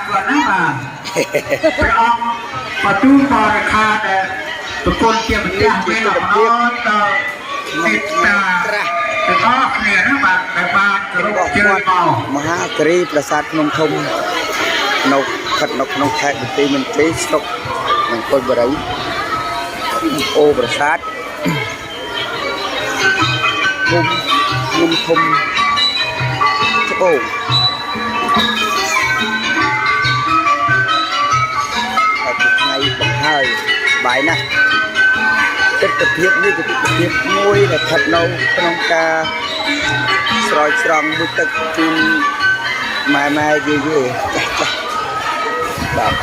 គាត់ណាបាទព្រះអង្គបទូលបរិខាដែលប្រគុណជាម្ចាស់ពេលអំណរដល់មេត្តា ត្រាស់ ទាំងអស់គ្នាណាបាទដែលបានគោរព របស់ ជើ វត្ត ញមក មហាគិរីប្រាសាទភ្នំធំនៅស្ថិតនៅក្នុងខេត្តបន្ទាយមានជ័យស្រុកមង្គលបុរីអូប្រាសាទភូមិភ្នំធំត្បូងហើយពីថ្ងៃបង្ហើយសប្បាយណាស់ទិដ្ឋភាពនេះគឺទិដ្ឋភាពមួយដែលស្ថិតនៅក្នុងការស្រោចស្រង់មួយទឹកជូនម៉ែម៉ែយាយយាយចាស់ចាស់បាទ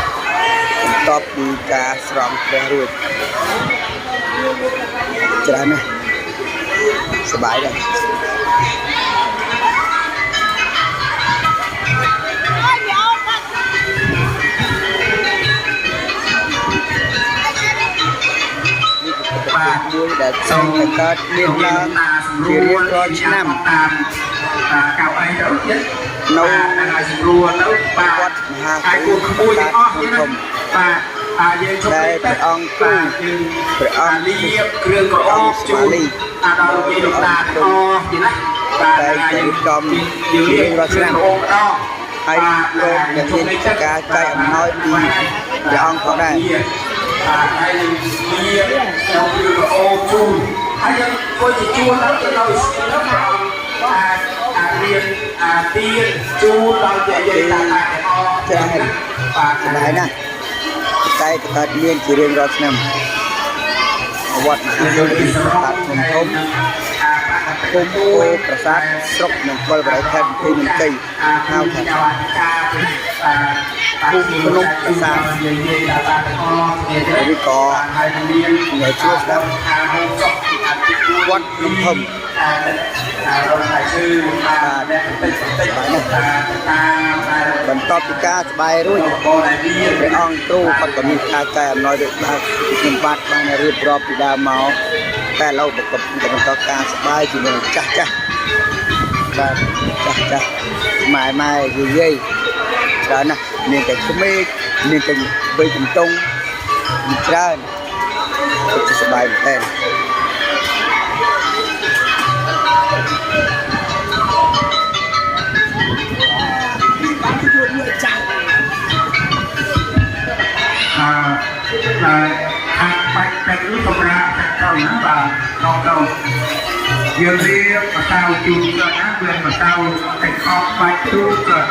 បន្ទាប់ពីការស្រង់ព្រះរួចច្រើនណាស់សប្បាយណាស់ នេះគឺទិដ្ឋភាពមួយដែល សូម តែកើតមានឡើង តាសម្រួ ជារៀ ល ងរាល់ឆ្នាំ តាមកៅអីទៅទៀត នៅ បាទហើយសម្រួលទៅបាទ វត្តមហា ហើយគូក្មួយទាំងអស់ទៀតណា ធំ បាទអាយើងជុំ ដែលព្រះអង្គគ្រូ យើង ព្រះអង្គ លៀបគ្រឿងក្រអូបជូនអាដល់លោកយាយលោកតាទាំងអស់ទៀតណាបាទ តែ ហើយ រៀបចំ យើង ជារៀងរាល់ឆ្នាំ គ្រឿងក្រអូបម្ដង ហើយព្រមទាំងមានការចែកអំណោយពីព្រះអង្គផងដែរ បាទហើយយើងលៀបក្នុងគ្រឿងក្រអូបជូនហើយយើងគួរជាជួនទៅទៅដល់ស្គាល់ព្រះអង្គអាចអាចរៀនអាទៀនជូនដល់យាយតាតាទាំងអស់ ច្រើន បាទ សប្បាយណាស់តែកើតមានជារៀងរាល់ឆ្នាំវត្តមហា យើង គិរី សរុប ប្រាសាទភ្នំធំភូមិអូប្រាសាទស្រុកមង្គលបុរីខេត្តបន្ទាយមានជ័យហៅថា ភូមិភ្នំប្រាសាទ យាយយាយតាតាទាំងអស់គ្នាទៅ ឬក៏ ហើយមាន ញ៉ៃជួស្ដាប់ អាហូបចុកអាទី វត្តភ្នំធំ អាអារងតែឈឺបាទអ្នកបន្តិចបន្តិច បាទណា តាមតាម បន្ទាប់ពីការស្បាយរួច បរដែលមាន ព្រះអង្គគ្រូគាត់ក៏មានការចែកអំណោយដូចបាទខ្ញុំបាទបានរៀបរាប់ពីដើមមកតែឥឡូវក៏បន្តការស្បាយជាមួយនឹងចាស់ចាស់បាទចាស់ចាស់ម៉ែម៉ែយាយយាយច្រើនណាស់មានតែក្មេកមានតែវ័យជំទង់មានច្រើនពិតជាសប្បាយមែនទែន អឺខាងបាច់ពេទ្យនេះសម្រាប់ខាងទៅណាបាទដល់ទៅយើងរៀបម្សៅជូនគាត់ណាវាម្សៅតែខំបាច់ទូគាត់